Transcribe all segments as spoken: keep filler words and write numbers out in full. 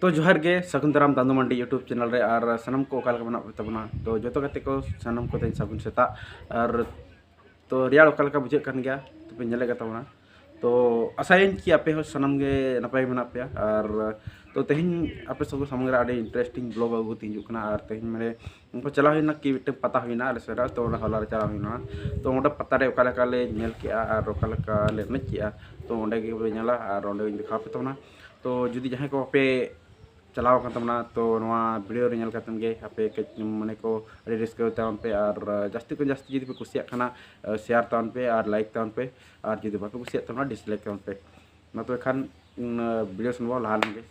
ᱛᱚ ᱡᱚᱦᱟᱨ ᱜᱮ, ᱥᱟᱹᱜᱩᱱ ᱫᱟᱨᱟᱢ ᱫᱟᱱᱫᱩ ᱢᱟᱱᱰᱤ YouTube ᱪᱮᱱᱮᱞ ᱨᱮ᱾ ᱟᱨ ᱥᱟᱱᱟᱢ ᱠᱚ ᱚᱠᱟ ᱞᱮᱠᱟ ᱢᱮᱱᱟᱜ ᱯᱮ ᱛᱟᱵᱚᱱᱟ? ᱛᱚ ᱡᱚᱛᱚ ᱜᱟᱛᱮ ᱠᱚ ᱥᱟᱱᱟᱢ ᱠᱚ ᱛᱮᱦᱮᱧ ᱥᱟᱹᱜᱩᱱ ᱥᱮᱛᱟᱜ᱾ ᱟᱨ ᱛᱚ ᱨᱮᱭᱟᱲ ᱚᱠᱟ ᱞᱮᱠᱟ ᱵᱩᱡᱷᱟᱹᱜ ᱠᱟᱱ ᱜᱮᱭᱟ, ᱛᱚᱯᱮ ᱧᱮᱞᱮᱫ ᱜᱮ ᱛᱟᱵᱚᱱᱟ᱾ ᱛᱚ ᱟᱥᱟᱭᱟᱹᱧ ᱠᱤ ᱟᱯᱮ ᱦᱚᱸ ᱥᱟᱱᱟᱢ ᱜᱮ ᱱᱟᱯᱟᱭ ᱜᱮ ᱢᱮᱱᱟᱜ ᱯᱮᱭᱟ᱾ ᱟᱨ ᱛᱚ ᱛᱮᱦᱮᱧ ᱟᱯᱮ ᱥᱟᱶ ᱥᱟᱢᱟᱝ ᱨᱮ ᱟᱹᱰᱤ interesting vlog ᱟᱹᱜᱩ ᱠᱟᱛᱮ ᱦᱤᱡᱩᱜ ᱠᱟᱱᱟ᱾ ᱟᱨ ᱛᱮᱦᱮᱧ ᱢᱟᱱᱮ ᱚᱱᱠᱟ ᱪᱟᱞᱟᱣ ᱦᱩᱭᱱᱟ ᱠᱤ ᱢᱤᱫᱴᱮᱱ ᱯᱟᱛᱟ ᱦᱩᱭᱱᱟ ᱟᱞᱮ ᱥᱮᱫ ᱨᱮ, ᱛᱚ ᱚᱱᱟ ᱦᱚᱞᱟ ᱨᱮ ᱪᱟᱞᱟᱣ ᱦᱩᱭᱱᱟ᱾ ᱛᱚ ᱚᱸᱰᱮ ᱯᱟᱛᱟ ᱨᱮ ᱚᱠᱟ ᱞᱮᱠᱟ ᱞᱮ ᱧᱮᱞ ᱠᱮᱜᱼᱟ ᱟᱨ ᱚᱠᱟ ᱞᱮᱠᱟ ᱞᱮ ᱮᱱᱮᱡ ᱠᱮᱜᱼᱟ, ᱛᱚ ᱚᱸᱰᱮ ᱜᱮ ᱯᱮ ᱧᱮᱞᱟ ᱟᱨ ᱚᱸᱰᱮ ᱜᱮᱧ ᱫᱮᱠᱷᱟᱣ ᱟᱯᱮ ᱛᱟᱵᱚᱱᱟ᱾ ᱛᱚ ᱡᱩᱫᱤ ᱡᱟᱦᱟᱸᱭ ᱠᱚ ᱵᱟᱯᱮ ᱪᱟᱞᱟᱣ ᱟᱠᱟᱱ ᱛᱟᱵᱚᱱᱟ, ᱛᱚ ᱱᱚᱣᱟ video ᱨᱮ ᱧᱮᱞ ᱠᱟᱛᱮᱫ ᱜᱮ ᱟᱯᱮ ᱠᱟᱹᱡ ᱢᱚᱱᱮ ᱠᱚ ᱟᱹᱰᱤ ᱨᱟᱹᱥᱠᱟᱹ ᱛᱟᱵᱚᱱ ᱯᱮ᱾ ᱟᱨ ᱡᱟᱹᱥᱛᱤ ᱠᱷᱚᱱ ᱡᱟᱹᱥᱛᱤ ᱡᱩᱫᱤ ᱯᱮ ᱠᱩᱥᱤᱭᱟᱜ ᱠᱷᱟᱱ share ᱛᱟᱵᱚᱱ ᱯᱮ ᱟᱨ like ᱛᱟᱵᱚᱱ ᱯᱮ, ᱟᱨ ᱡᱩᱫᱤ ᱵᱟᱯᱮ ᱠᱩᱥᱤᱭᱟᱜ ᱛᱟᱵᱚᱱᱟ dislike ᱛᱟᱵᱚᱱ ᱯᱮ᱾ ᱢᱟ ᱛᱚᱵᱮ ᱠᱷᱟᱱ video ᱥᱮᱱ ᱵᱚᱱ ᱞᱟᱦᱟ ᱞᱮᱱ ᱜᱮ᱾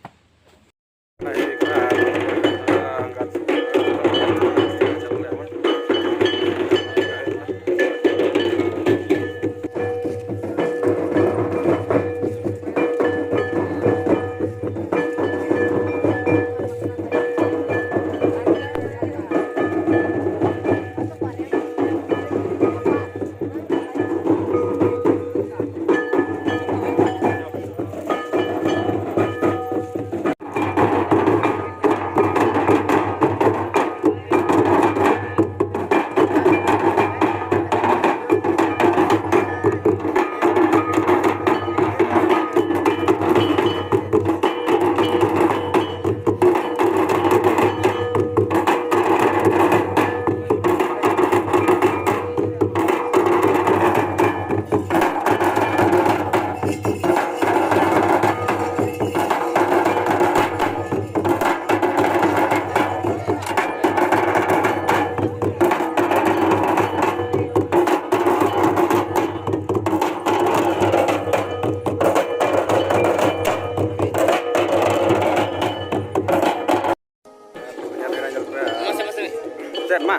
ᱪᱮᱫ ᱢᱟ?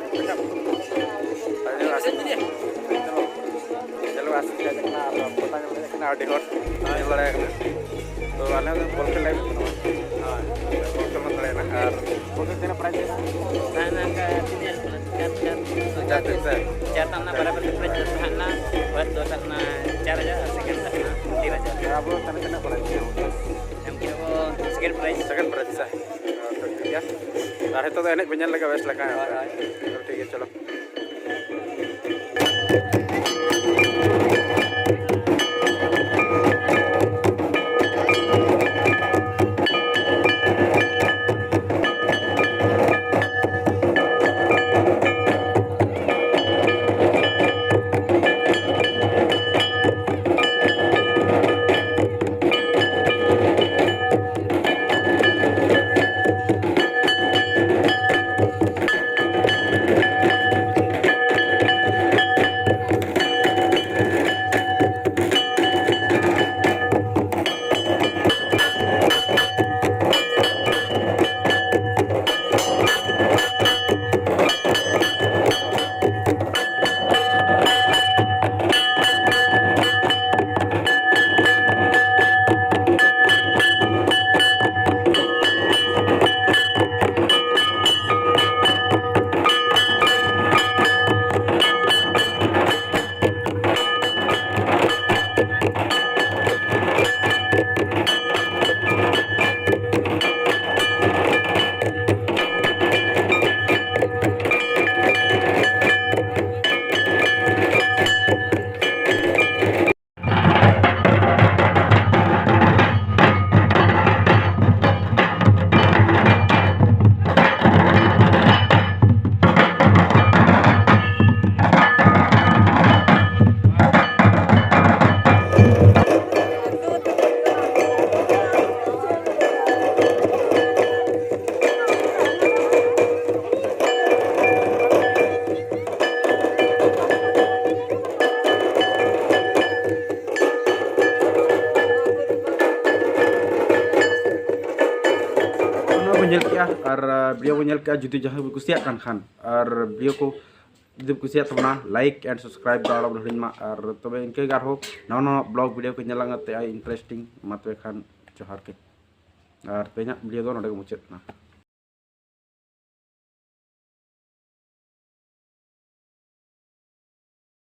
ᱪᱚᱞᱚ, ᱟᱥᱤᱥ ᱠᱟᱱᱟ, ᱟᱨ ᱯᱟᱛᱟ ᱧᱮᱞ ᱦᱮᱡ ᱠᱟᱱᱟ, ᱟᱹᱰᱤ ᱦᱚᱲ ᱧᱮᱞ ᱫᱟᱲᱮᱭᱟᱜ ᱠᱟᱱᱟ᱾ ᱛᱚ ᱟᱞᱮ ᱦᱚᱸ ᱵᱚᱞ ᱠᱷᱮᱞ ᱞᱮ ᱦᱤᱡᱩᱜ ᱠᱟᱱᱟ, ᱵᱚᱞ ᱠᱷᱮᱞ ᱢᱟ ᱫᱟᱲᱮᱭᱟᱜᱼᱟ᱾ ᱟᱨ ᱵᱚᱞ ᱠᱷᱮᱞ ᱛᱤᱱᱟᱹᱜ prize ᱦᱩᱭᱩᱜᱼᱟ? ᱛᱟᱦᱮᱱᱟ ᱚᱱᱠᱟ ᱛᱤᱱᱟᱹᱜ ᱠᱟᱱᱟ? ᱪᱟᱨ, ᱪᱟᱨ, ᱪᱟᱨ᱾ ᱪᱟᱨ ᱛᱟᱦᱮᱱᱟ, ᱵᱟᱨᱟᱵᱟᱨ prize ᱫᱚ ᱛᱟᱦᱮᱱᱟ, first ᱫᱚ ᱛᱟᱦᱮᱱᱟ ᱪᱟᱨ ᱦᱟᱡᱟᱨ ᱟᱨ second ᱫᱚ ᱛᱟᱦᱮᱱᱟ ᱛᱤᱱ ᱦᱟᱡᱟᱨ᱾ ᱟᱵᱚ ᱛᱟᱦᱚᱞᱮ ᱛᱤᱱᱟᱹᱜ prize ᱦᱩᱭᱩᱜᱼᱟ? ᱮᱢ ᱠᱮᱜᱼᱟ ᱵᱚ Second prize. Second prize, ᱟᱪᱪᱷᱟ᱾ ᱴᱷᱤᱠ ᱜᱮᱭᱟ᱾ ᱟᱨ ᱱᱤᱛᱚᱜ ᱫᱚ ᱮᱱᱮᱡ ᱵᱚᱱ ᱧᱮᱞ ᱞᱮᱜᱮ, ᱵᱮᱥ ᱞᱮᱠᱟ᱾ ᱦᱳᱭ, ᱦᱳᱭ᱾ ᱴᱷᱤᱠ ᱜᱮᱭᱟ, ᱪᱚᱞᱚ᱾ ᱱᱚᱣᱟ ᱵᱚᱱ ᱧᱮᱞ ᱠᱮᱜᱼᱟ ᱟᱨ, ᱟᱨ video ᱵᱚᱱ ᱧᱮᱞ ᱠᱮᱜᱼᱟ᱾ ᱡᱩᱫᱤ ᱡᱟᱦᱟᱸᱭ ᱵᱚᱱ ᱠᱩᱥᱤᱭᱟᱜ ᱠᱟᱱ ᱠᱷᱟᱱ ᱟᱨ video ᱠᱚ ᱡᱩᱫᱤ ᱯᱮ ᱠᱩᱥᱤᱭᱟᱜ ᱛᱟᱵᱚᱱᱟ, like and subscribe ᱫᱚ ᱟᱞᱚ ᱵᱚᱱ ᱦᱤᱲᱤᱧ ᱢᱟ᱾ ᱟᱨ ᱛᱚᱵᱮ ᱤᱱᱠᱟᱹ ᱜᱮ ᱟᱨᱦᱚᱸ ᱱᱟᱣᱟ ᱱᱟᱣᱟ vlog video ᱠᱚ ᱧᱮᱞ ᱞᱟᱹᱜᱤᱫ ᱛᱮ ᱟᱹᱰᱤ interesting᱾ ᱢᱟ ᱛᱚᱵᱮ ᱠᱷᱟᱱ ᱡᱚᱦᱟᱨ ᱜᱮ᱾ ᱟᱨ ᱛᱮᱦᱮᱧᱟᱜ video ᱫᱚ ᱱᱚᱰᱮ ᱜᱮ ᱢᱩᱪᱟᱹᱫ ᱮᱱᱟ᱾